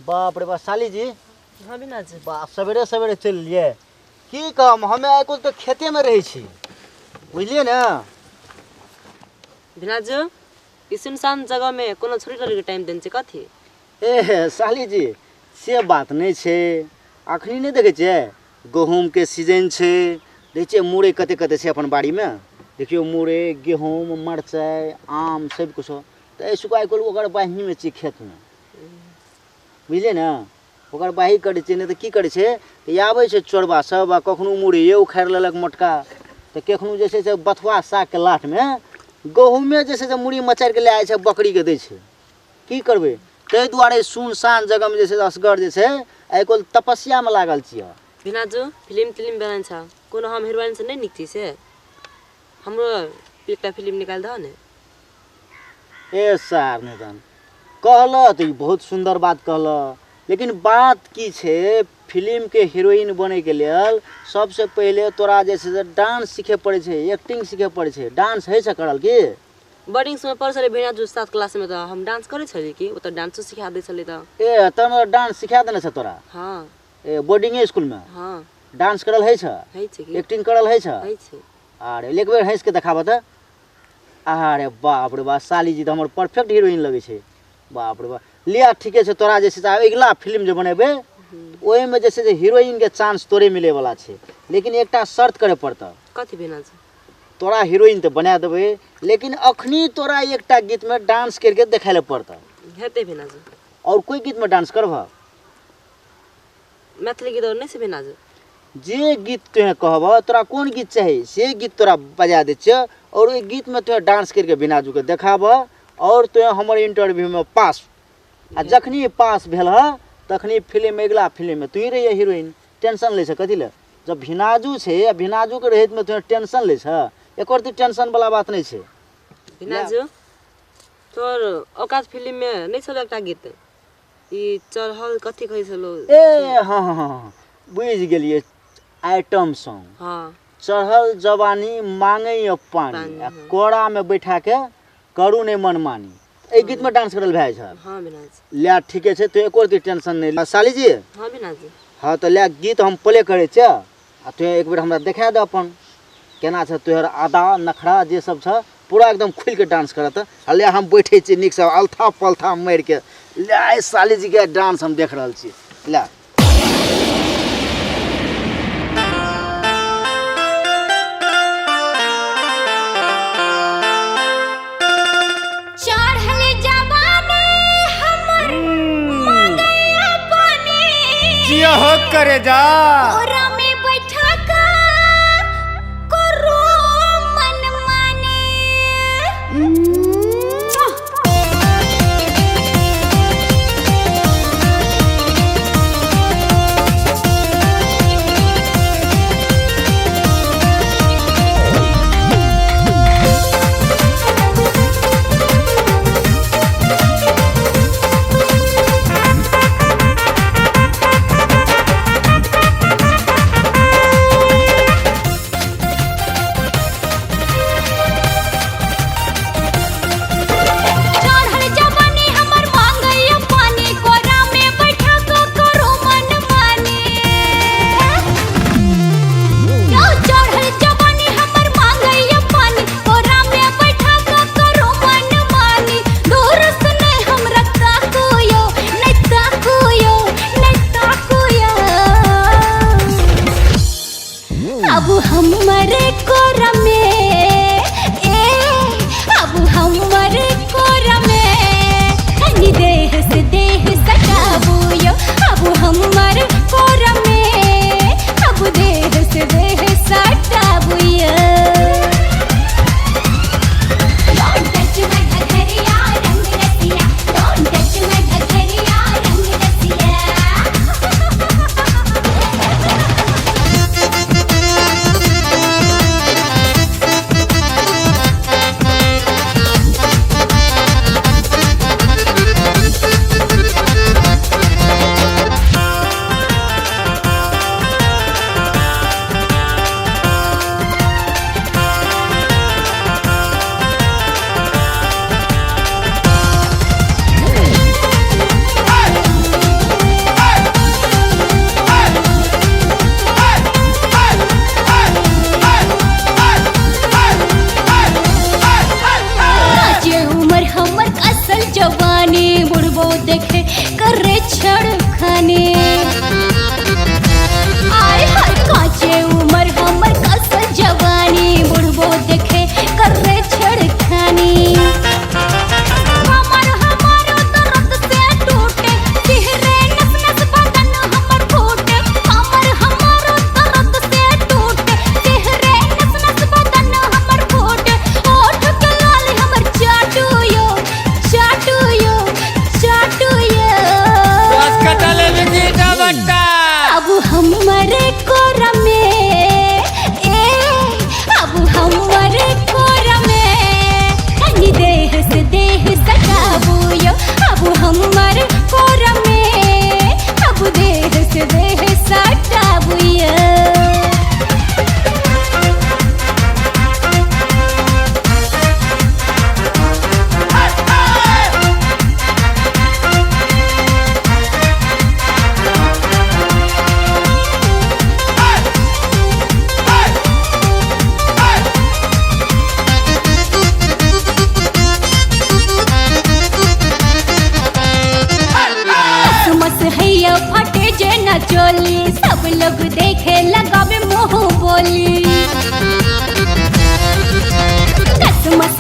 बाप रे बाप साली जी। हाँ बिना जी। बाप सवेरे सवेरे चलि एलियै। की कहम, हमे आइ काल्हि तऽ खेतेमे रहै छी, बुझलियै ने। बिना जी, ई सुनसान जगहमे कोनो छोरी लड़कीके टाइम देने छै कथी? ए साली जी, से बात नहि छै। अखनी नहि देखै छियै गहूँमके सीजन छै, देखै छियै मुरइ कते कते छै अपन बाड़ीमे। देखियौ मुरइ, गहूँम, मरचाइ, आम सब किछो। तऽ एहि सुखा आइ काल्हि ओकर बाहीमे छियै खेतमे, बुझलियै ने। ओकर बाही करै छियै, नहि तऽ की करै छै तऽ आबै छै चोरबा सब आ कखनो मुरइए उखाड़ि लेलक मोटका, तऽ कखनो जे छै से बथुआ सागके लाटमे गहूँमे जे छै से मुरइ मचारिके लए जाइ छै, बकरीके दै छै। की करबै, ताहि दुआरे सुनसान जगहमे जे छै से असगर जे छै आइ काल्हि तपस्यामे लागल छियै। बिना जो फिल्म तिल्म बनाइ छ, कोनो हम हीरोइन से नहि नीक छी से हमरो एकटा फिल्म निकालि दह ने। ए सार निदान कहलह तऽ ई बहुत सुन्दर बात कहलह, लेकिन बात की छै, फिल्मके हीरोइन बनैके लेल सबसँ पहिले तोरा जे छै से डांस सीखे पड़ै छै, एक्टिंग सीखे पड़ै छै। डांस होइ छै करल की? बोर्डिंग में पढ़ै छलै बिना जो 7 क्लास में तऽ हम डांस करै छलियै कि ओतऽ डांसो सिखा दै छलै तऽ। ए तहन डांस सिखा देने छै तोरा? हाँ। ए बोर्डिंगे स्कूल में? हाँ। डांस करल होइ छै? होइ छै कि। एक्टिंग करल होइ छै? होइ छै। अरे एक बेर हँसि के देखाबऽ तऽ। अरे बाप रे बाप, साली जी तऽ हमर परफेक्ट हीरोइन लगै छै। बाप रे बाप, लिअ ठीके छै, तोरा जे छै से अगिला फिल्म जे बनेबै ओहिमे जे छै से हीरोइनके चांस तोरे मिलैवला छै, लेकिन एकटा शर्त करय पड़तऽ। कथी भेना छै? तोरा हीरोइन तऽ बना देबै, लेकिन अखनी तोरा एकटा गीतमे डांस करिके देखाय लए पड़तऽ। हेतै भेना छै। आओर कोइ गीतमे डांस करबह? मैथिली गीत आओर नहि छै भेना छै। जे गीत तोहे कहबह, तोरा कोन गीत चाही से गीत तोरा बजा दै छियौ, आओर ओहि गीतमे तोहे डांस करिके बिनाजूके देखाबह, आओर तोहे हमर इंटरव्यूमे पास। आ जखनी पास भेल हँ तखनी फिल्म अगिला फिल्ममे तू ही रहिए हीरोइन। टेंशन लै छ कथी लए? जब भिनाजू छै आ भिनाजूके रहैतमे तोहे टेंशन लै छ, एकर तऽ टेंशन वाला बात नहि छै। भिनाजू तोर औकात फिल्ममे नहि छल एकटा गीत ई चढ़ल कथी कहै छलो? ए हाँ हाँ हाँ, बुझि गेलियै, आइटम सॉन्ग। हाँ। चढ़ल जवानी मांगैए पानी, आ कोरामे बैठा के करू नहि मनमानी, एहि गीतमे डांस करल भए छै। हाँ बिनाज। ले ठीके छै, तू एको रत्ती टेंशन नहि ले। साली जी। हाँ बिनाज। हाँ तऽ ले गीत हम प्ले करै छियै, आ तू एक बेर हमरा देखा दे अपन केना छै तोहर आदा नखरा जे सब छ, पूरा एकदम खुलि के डांस करत। आ ले हम बैठे छियै नीकसँ अलथा पलथा मारिके, ले आइ साली जीके डांस हम देख रहल छी। ले चढ़ल जवानी हमर मांगैया पानी, जिया हो करे जा, कोरा में बैठा का करो मन माने।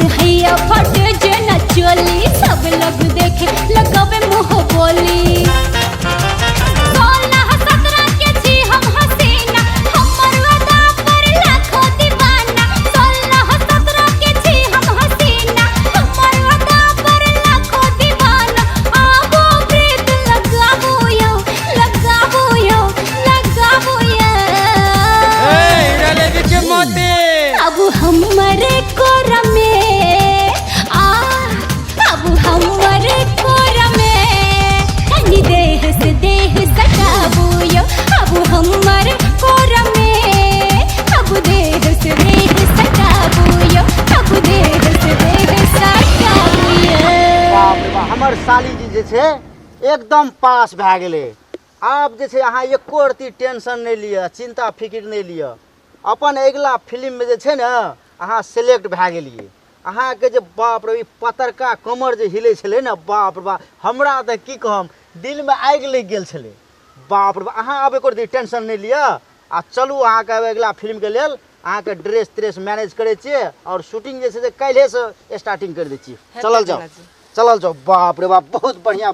हैया फटे जे न चोली, सब लोग देखे लगावे मुँह बोली। 16-17 के छी हम हसीना, हमर अदा पर लाखों दीवाना। 16-17 के छी हम हसीना, हमर अदा पर लाखों दीवाना। आबो प्रीत लगाबो यो, लगाबो यो, लगाबो यो। हीरा लेवी के मोती। अब हमरे कोरा में आ, अब हमरे कोरा में तनी देह से देह सटाबो यो। अब हमरे कोरा में, अब देह से देह सटाबो यो, अब देह से देह सटाबो यो। बाप रे बाप, हमर साली जी जे छै एकदम पास भए गेलै। आब जे छै अहाँ एको रत्ती टेंशन नहि लिअ, चिंता फिकिर नहि लिअ। अपन अगिला फिल्ममे जे छै ने अहाँ सेलेक्ट भए गेलियै। अहाँके जे बाप रे ई पतरका कमर जे हिलै छलै ने, बाप रे बाप, हमरा तऽ की कहम दिलमे आगि लागि गेल छलै। बाप रे बाप, अहाँ आब एको रत्ती टेंशन नहि लिअ आ चलू अहाँके आब अगिला फिल्मके लेल अहाँके ड्रेस त्रेस मैनेज करै छियै आओर शूटिंग जे छै से काल्हिएसँ स्टार्टिंग करि दै छियै। चलल जाउ, चलल जाउ। बाप रे बाप, बहुत बढ़िआँ।